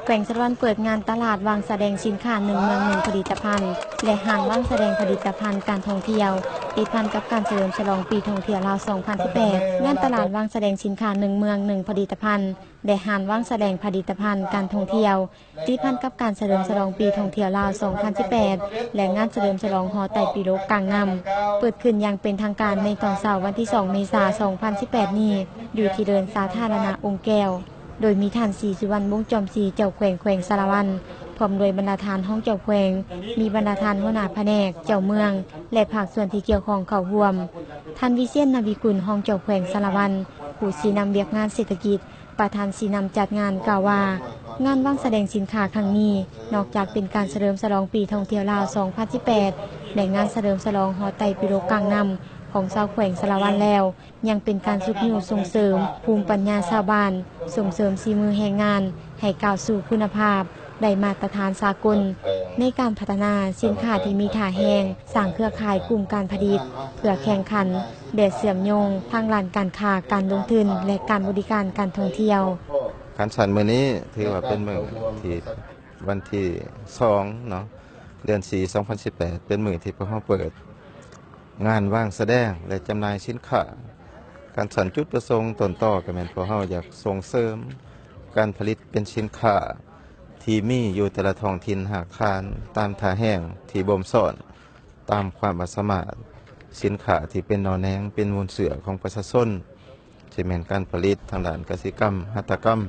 ແຂວງສາລະວັນເປີດງານຕະຫຼາດວາງສະແດງສິນຄ້າໜຶ່ງເມືອງໜຶ່ງຜະລິດຕະພັນ ແລະ ຮ້ານວາງສະແດງຜະລິດຕະພັນການທ່ອງທ່ຽວ ຕິດພັນກັບການສະເຫຼີມສະຫຼອງປີທ່ອງທ່ຽວລາວສອງພັນສິບແປດ. ງານຕະຫຼາດວາງສະແດງສິນຄ້າໜຶ່ງເມືອງໜຶ່ງຜະລິດຕະພັນ ແລະ ຮ້ານວາງສະແດງຜະລິດຕະພັນການທ່ອງທ່ຽວ ຕິດພັນກັບການສະເຫຼີມສະຫຼອງປີທ່ອງທ່ຽວລາວສອງພັນສິບແປດ ແລະ ງານສະເຫຼີມສະຫຼອງຫໍໄຕ້ປີໂລກກາງນ້ຳ ເປີດຂຶ້ນຢ່າງເປັນທາງການໃນຕອນເຊົ້າວັນທີສອງເມສາສອງພັນສິບແປດນີ້ ຢູ່ທີ່ເດີ່ນສາທາລະນະອົງແກ້ວ. ໂດຍມີທ່ານ ສີສຸວັນ ວົງຈອມສີ ເຈົ້າແຂວງແຂວງສາລະວັນ ພ້ອມດ້ວຍບັນດາທ່ານຮອງເຈົ້າແຂວງ, ມີບັນດາທ່ານຫົວໜ້າພະແນກ, ເຈົ້າເມືອງ ແລະ ພາກສ່ວນທີ່ກ່ຽວຂ້ອງເຂົ້າຮ່ວມ. ທ່ານ ວິເຊນ ນາວິກຸນ ຮອງເຈົ້າແຂວງສາລະວັນ ຜູ້ຊີ້ນຳວຽກງານເສດຖະກິດ, ປະທານຊີ້ນຳຈັດງານ ກ່າວວ່າ ງານວາງສະແດງສິນຄ້າຄັ້ງນີ້ ນອກຈາກເປັນການສະເຫຼີມສະຫຼອງປີທ່ອງທ່ຽວລາວສອງພັນສິບແປດ ແລະ ງານສະເຫຼີມສະຫຼອງຫໍໄຕ້ປີໂລກກາງນ້ຳຂອງຊາວແຂວງສາລະວັນແລ້ວ ຍັງເປັນການຊຸກຍູ້ສົ່ງເສີມພູມປັນຍາຊາວບ້ານ, ສົ່ງເສີມສີມືແຮງງານໃຫ້ກ້າວສູ່ຄຸນນະພາບ, ໄດ້ມາດຕະຖານສາກົນ ໃນການພັດທະນາສິນຄ້າທີ່ມີທ່າແຮງ, ສ້າງເຄືອຂ່າຍກຸ່ມການຜະລິດ ເພື່ອແຂ່ງຂັນ ແລະ ເຊື່ອມໂຍງທາງດ້ານການຄ້າ, ການລົງທຶນ ແລະ ການບໍລິການການທ່ອງທ່ຽວ. ຄັນຊັ້ນມື້ນີ້ຖືວ່າເປັນມື້ທີ່ ວັນທີສອງເນາະ ເດືອນສີ່ ສອງພັນສິບແປດ ເປັນມື້ທີ່ພວກເຮົາເປີດງານວາງສະແດງ ແລະ ຈຳໜ່າຍສິນຄ້າ. ຄັນຊັ້ນຈຸດປະສົງຕົ້ນຕໍກໍແມ່ນພວກເຮົາຢາກສົ່ງເສີມການຜະລິດເປັນສິນຄ້າທີ່ມີຢູ່ແຕ່ລະທ້ອງຖິ່ນຮາກຖານ ຕາມທ່າແຮງທີ່ບົ່ມຊ້ອນ ຕາມຄວາມສາມາດ, ສິນຄ້າທີ່ເປັນໜໍ່ແໜງ ເປັນມູນເຊື້ອຂອງປະຊາຊົນ ຊິແມ່ນການຜະລິດທາງດ້ານກະສິກຳ, ຫັດຖະກຳ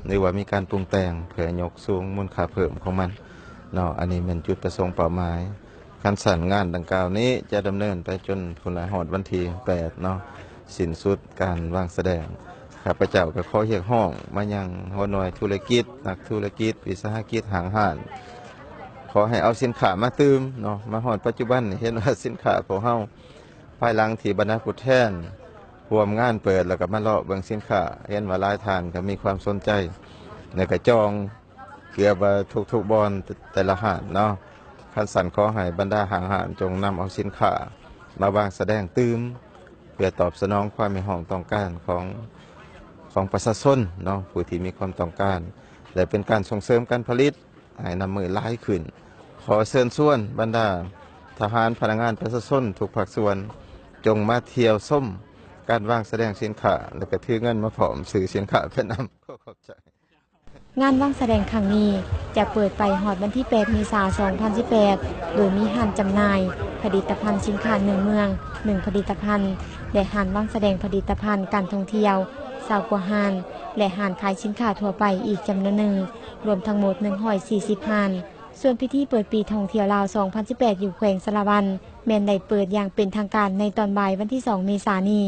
ຫຼືວ່າມີການປຸງແຕ່ງເພື່ອຍົກສູງມູນຄ່າເພີ່ມຂອງມັນເນາະ. ອັນນີ້ແມ່ນຈຸດປະສົງເປົ້າໝາຍ. ຄັນຊັ້ນງານດັ່ງກ່າວນີ້ຈະດຳເນີນໄປຈົນພຸ້ນລະ ຮອດວັນທີແປດເນາະ ສິ້ນສຸດການວາງສະແດງ. ຂ້າພະເຈົ້າກໍຂໍຮຽກຮ້ອງມາຍັງຫົວໜ່ວຍທຸລະກິດ, ນັກທຸລະກິດ, ວິສາຫະກິດ, ຫ້າງຮ້ານ ຂໍໃຫ້ເອົາສິນຄ້າມາຕື່ມເນາະ. ມາຮອດປັດຈຸບັນນີ້ເຫັນວ່າສິນຄ້າພວກເຮົາ ພາຍຫຼັງທີ່ບັນດາຜູ້ແທນຮ່ວມງານເປີດ ແລ້ວກໍມາເລາະເບິ່ງສິນຄ້າ ເຫັນວ່າຫຼາຍທ່ານກໍມີຄວາມສົນໃຈ ແລ້ວກໍຈອງເກືອບວ່າທຸກໆບ່ອນ ແຕ່ລະຮ້ານເນາະ. ຄັນຊັ້ນຂໍໃຫ້ບັນດາຫ້າງຮ້ານຈົ່ງນຳເອົາສິນຄ້າມາວາງສະແດງຕື່ມ ເພື່ອຕອບສະໜອງຄວາມຮຽກຮ້ອງຕ້ອງການຂອງ ຂອງປະຊາຊົນເນາະ ຜູ້ທີ່ມີຄວາມຕ້ອງການ ແລະ ເປັນການສົ່ງເສີມການຜະລິດ ໃຫ້ນຳມືຫຼາຍຂຶ້ນ. ຂໍເຊີນຊວນບັນດາທະຫານ, ພະນັກງານ, ປະຊາຊົນທຸກພາກສ່ວນ ຈົ່ງມາທ່ຽວຊົມການວາງສະແດງສິນຄ້າ ແລ້ວກໍຖືເງິນມາພ້ອມ ຊື້ສິນຄ້າໄປນຳ. ຂໍຂອບໃຈ. ງານວາງສະແດງຄັ້ງນີ້ຈະເປີດໄປຮອດວັນທີແປດເມສາສອງພັນສິບແປດ ໂດຍມີຮ້ານຈຳໜ່າຍຜະລິດຕະພັນສິນຄ້າໜຶ່ງເມືອງໜຶ່ງຜະລິດຕະພັນ ແລະ ຮ້ານວາງສະແດງຜະລິດຕະພັນການທ່ອງທ່ຽວຊາວກວ່າຮ້ານ ແລະ ຮ້ານຂາຍສິນຄ້າທົ່ວໄປອີກຈຳນວນໜຶ່ງ ລວມທັງໝົດໜຶ່ງຮ້ອຍສີ່ສິບຮ້ານ. ສ່ວນພິທີເປີດປີທ່ອງທ່ຽວລາວສອງພັນສິບແປດ ຢູ່ແຂວງສາລະວັນ ແມ່ນໄດ້ເປີດຢ່າງເປັນທາງການໃນຕອນບ່າຍວັນທີສອງເມສານີ້.